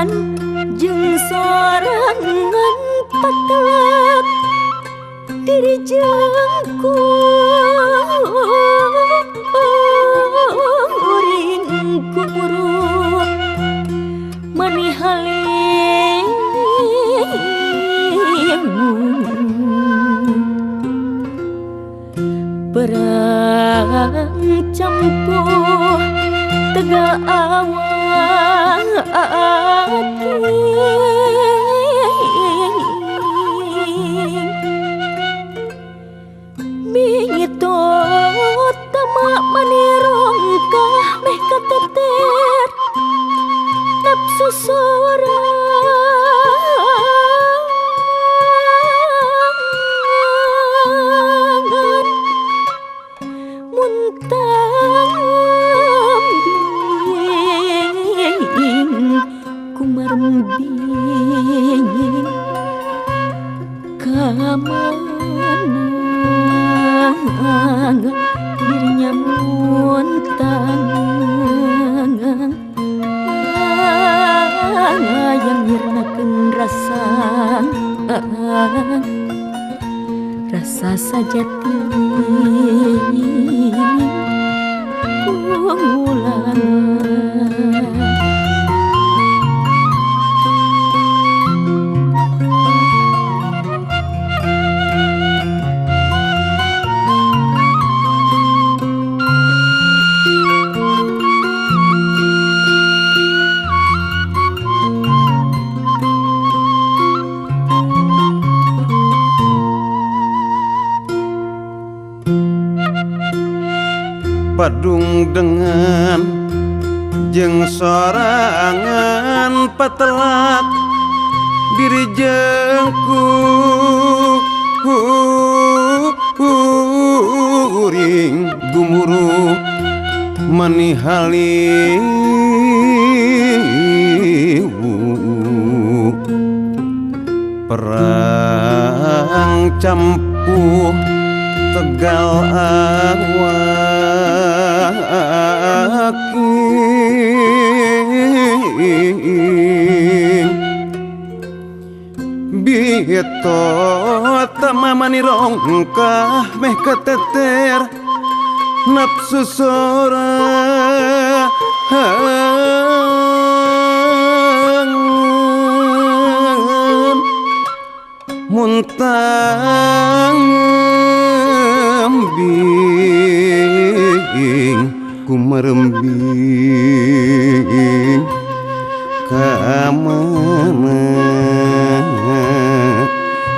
Dengan jeung sorangan patelak diri jengku uring kuburu manihalimu perang campuh tegal awak Mingitot tamak manirongkah meh kateter nafsu sorangan muntang bing kumarembing kamana dirinya muntang yang nyirnakeun rasa rasa sajati ngulang. Padung dengan jeung sorangan patelak diri jengku uring gumuruh manihaliu perang campuh tegal awak bito tamamani rongkah meh keteter nafsu sorangan muntang bing kumarembing kamana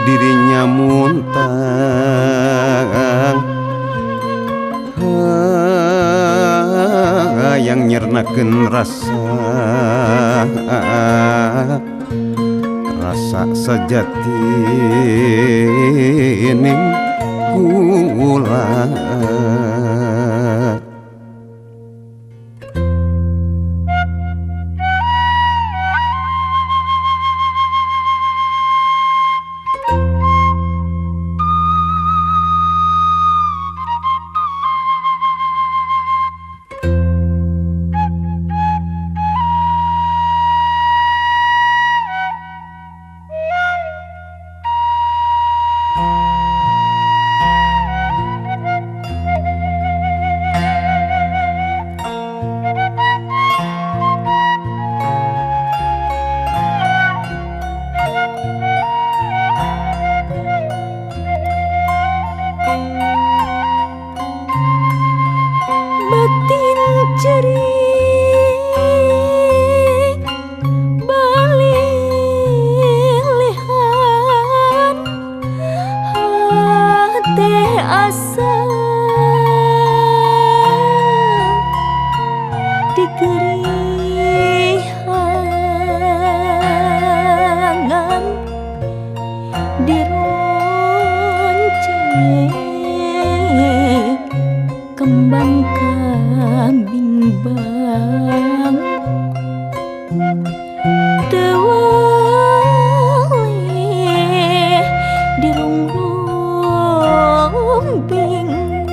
dirinya muntang yang nyernakeun rasa rasa sejati ning kula. Batin cerik balilihan hate asa dikerihangan dironce kembang kambing bang tewalih dirungrung bingung.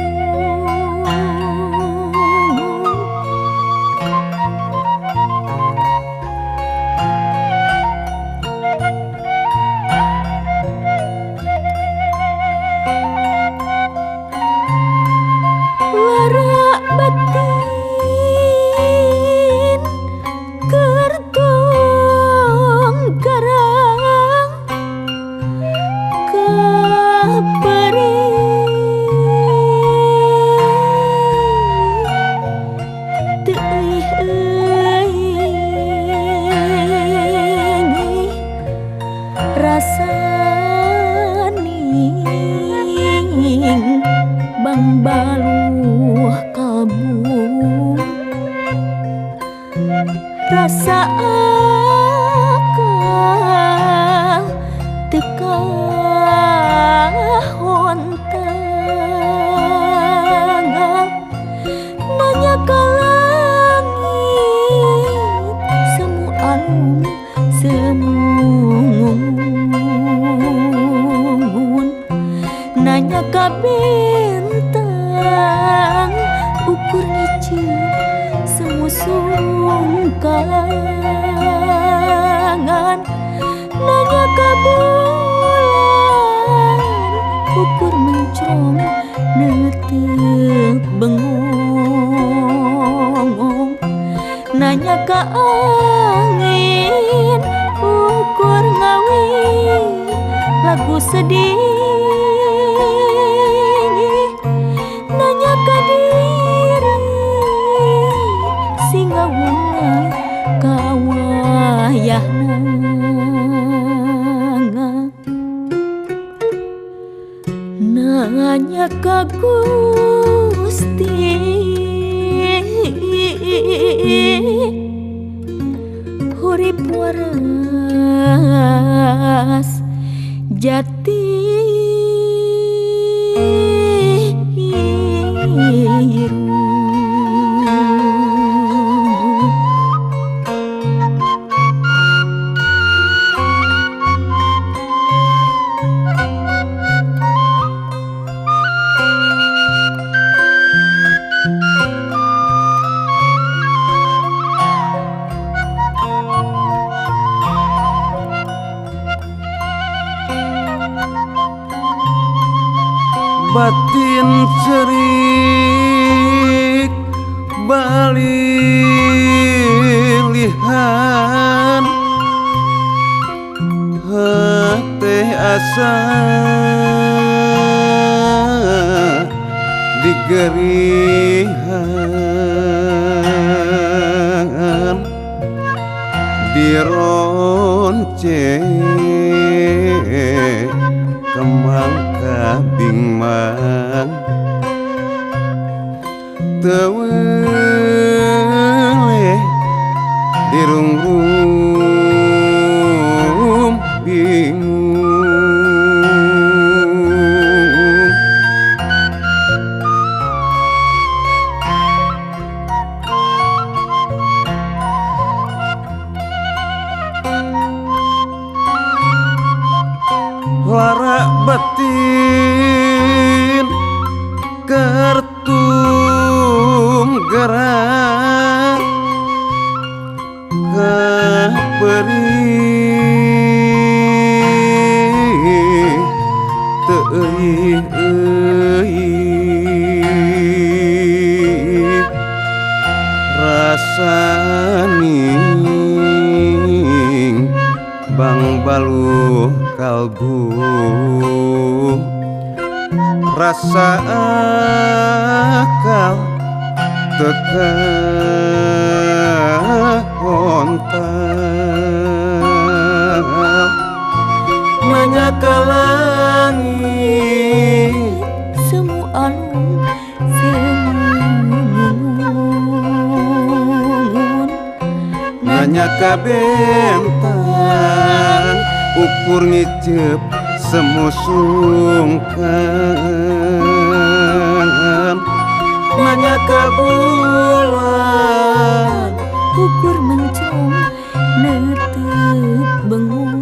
Rasa akal teu kahontal, nanya ka langit semu alum semu ngungun, nanya ka bintang ukur ngiceup semu sungkangan, nanya ka bulan ukur mencrong neuteup bengong, nanya ka angin ukur ngawih lagu sedih, nanya ka diri singawulah kawayahna, nanya ka Gusti hurip waras jati hirup. Batin cerik balilihan, hate asa digerihan, dironce kembang kabingmang teu weleh dirungrum bingung. Lara batin kertum gerak kaperih teu euih-euih rasaning bangbaluh kalbu, rasa akal teu kahontal, nanya ka langit semu alum semu ngungun, nanya ka bentang ukur ngiceup semu sungkan, nanya ka bulan ukur mencrong neuteup bengong,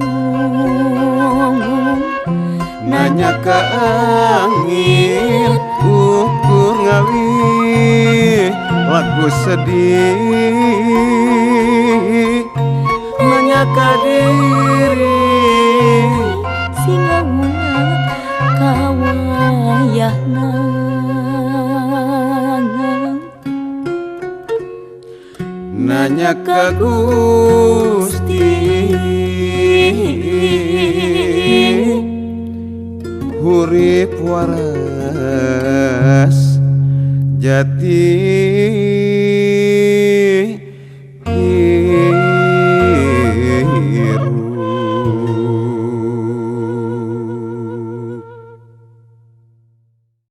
nanya ka angin ukur ngawih lagu sedih, nanya ka diri singawulah kawayahna, nanya ka Gusti hurip waras jati.